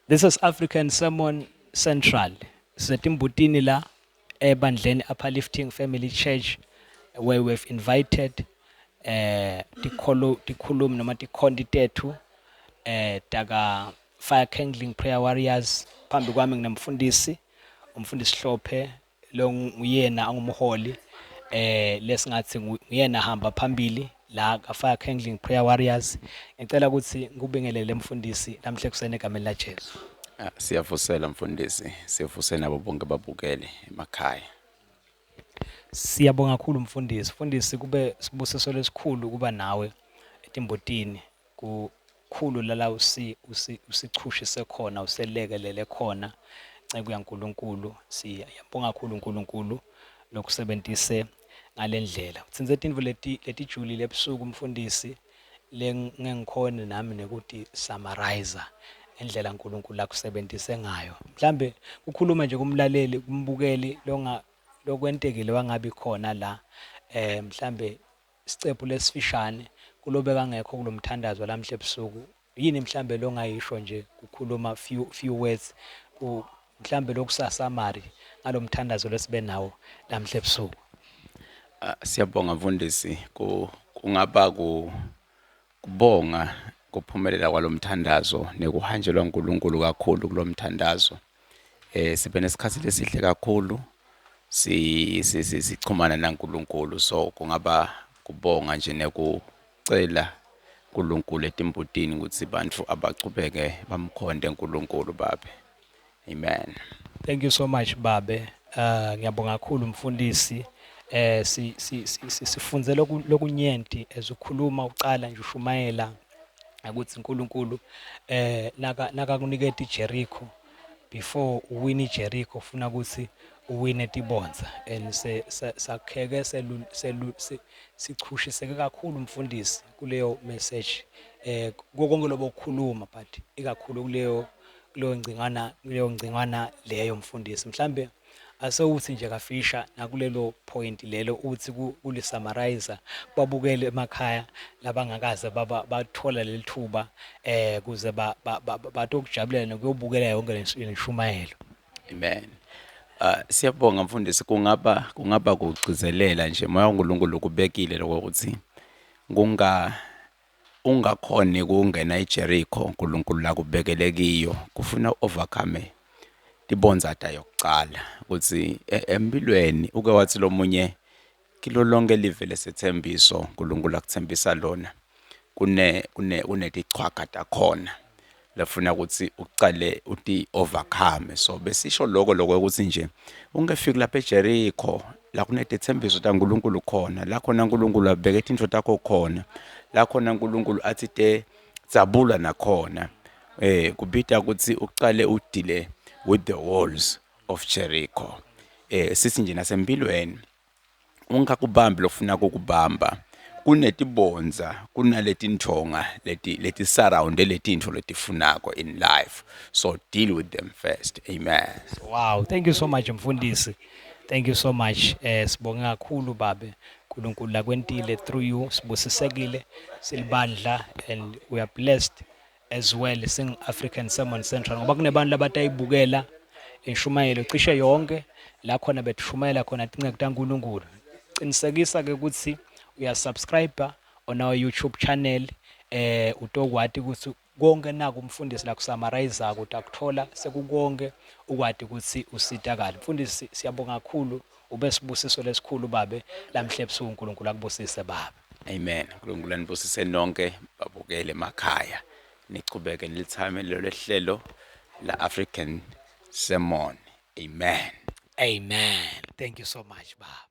This is African Sermon Central. Sisetimbutini la ebandleni Uplifting Family Church where we've invited tikholo tikhulumi noma tikhonti tethu taka Fire Kindling Prayer Warriors. Phambi kwami nginemfundisi, umfundisi Hlophe, lo nguyena angumholi lesingathi nguyena hamba phambili la ka Fire Kindling Prayer Warriors. Ngicela ukuthi ngikubingelele, mfundisi, namhla ekuseni egameni la Jesu. Ah, siyavusela mfundisi, siyavusela nabo bonke babukele emakhaya. Siyabonga kakhulu, mfundisi. Mfundisi, kube sibusiso lesikhulu kuba nawe etimbotini. Kukhulu lala usichushise khona, uselekelele khona, nceku yaNkulunkulu. Siyabonga kakhulu uNkulunkulu lokusebentise ngalendlela. Utsintse tintfo leti letijulile ebusuku, mfundisi, lengengikhona nami nekuti summarize ngendlela uNkulunkulu akusebentise ngayo. Mhlambe kukhuluma nje kumlaleli, kumbukeli longa lokwentekile wangabi khona la, mhlambe isicephu lesifishane kulobe kangekho kulomthandazo lamhla ebusuku, yini mhlambe longayisho nje kukhuluma few words ku mhlambe lokusa-summary ngalomthandazo lesibe nawo lamhla ebusuku? Ah, siyabonga mfundisi. Kungaba kubonga kuphumelela kwalomthandazo nekuhanjelwa uNkulunkulu kakhulu kulomthandazo. Sibe nesikhathi lesihle kakhulu si sichumana naNkulunkulu, so kungaba kubonga nje nekucela uNkulunkulu etimbutini ukuthi bantfu abachubeke bamkhonde uNkulunkulu babe. Amen. Thank you so much, babe. Ngiyabonga kakhulu, mfundisi. Si si sifunze lokunyenti ezukhuluma ucala nje ushumayela ukuthi uNkulunkulu naka nakakuniketa iJericho, before uwin iJericho ufuna ukuthi uwine tibonza, and se sakheke selu selu sichushiseke kakhulu, mfundisi, kuleyo message, konke lobo kukhuluma, but ikakhulu kuleyo ngcingwana leyo. Mfundisi, mhlambe asewuthi nje kafisha nakulelo point lelo, uthi kuli-summarize babukele emakhaya labangakaze baba bathola leli thuba kuze batokujabulela nokuyobukela yonke le nshumayelo. Amen. Siyabonga mfundisi, kungaba kugcizelela nje moya kaNkulunkulu kubekile lokho ukuthi kunga ungakhoni kungena eJericho uNkulunkulu la kubekele kiyo, kufuna overcome tibonza tayo kucala, ukuthi empilweni uke wathi lomunye kilo lonke live lesethembiso uNkulunkulu akuthembisa lona kune kunetichwaga takhona lefuna ukuthi ucale uti overcome. So besisho lokho ukuthi nje ungefiki lapha eJericho la kunetethembiso taNkulunkulu khona, la khona uNkulunkulu abeke tintfo takho khona, la khona uNkulunkulu athi te dzabula nakhona, kubita ukuthi ucale u-deal-e with the walls of Jericho. Sithi nje nasempilweni ungakubambi lofuna ukubamba, kunetibonza, kunaletinthonga leti surround letintfo letifunako in life, so deal with them first. Amen. Wow, thank you so much, mfundisi. Thank you so much. Sibonge kakhulu babe. uNkulunkulu lakwentile through you, sibusisekile silibandla and we are blessed as well sing African Sermon Central, ngoba kunebantu labatayibukela inshumayelo cishe yonke la khona bethumayela khona tinceku taNkulunkulu. Qinisekisa ke ukuthi uya-subscribe on our YouTube channel, utokwati ukuthi konke naku umfundisi la ku-summarize utakuthola sekukonke, ukwati ukuthi usitakala. Mfundisi, siyabonga kakhulu, ube sibusiso lesikhulu babe lamhle ebusuku. uNkulunkulu akubusise, baba. Amen. uNkulunkulu anibusise nonke babukele emakhaya, nichubeke nilithame lelo lehlelo la African Sermon. Amen. Amen. Thank you so much, baba.